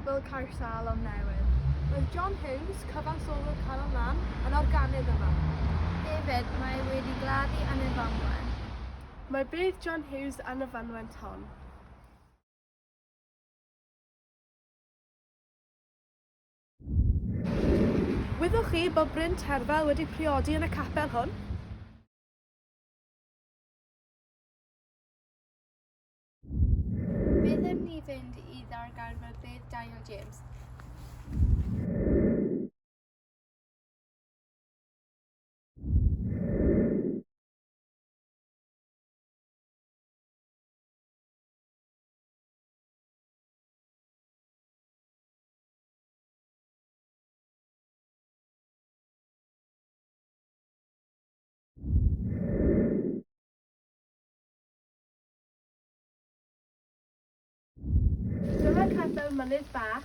Capel Caersalem newydd. Roedd John Hughes, cyfansoddwr Calon Lân, yn organydd yma. Hefyd, mae e wedi gladdu yn y fynwent. Mae bedd John Hughes yn y fynwent hon. Wyddoch chi bod Bryn Terfel wedi priodi yn y capel hwn? Beth am ni fynd i ddarganfod bedd Daniel James? Dyma capel Mynydd Bach,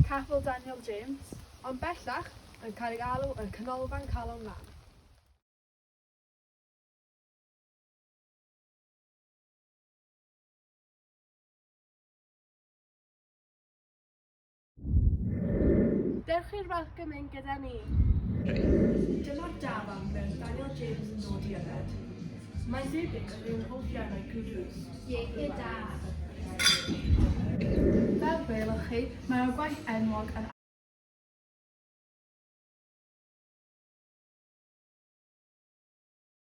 Capel Daniel James, ond bellach yn cael ei alw yn Canolfan Calon Lân. Dewch i'r Welcome Inn gyda ni. Dyma'r dafarn ble oedd Daniel James yn dod i yfed. Mae'n debyg oedd e'n hoff iawn o'i gwrw. Iechyd da! Fel gwelwch chi, mae o'r gwaith enwog yn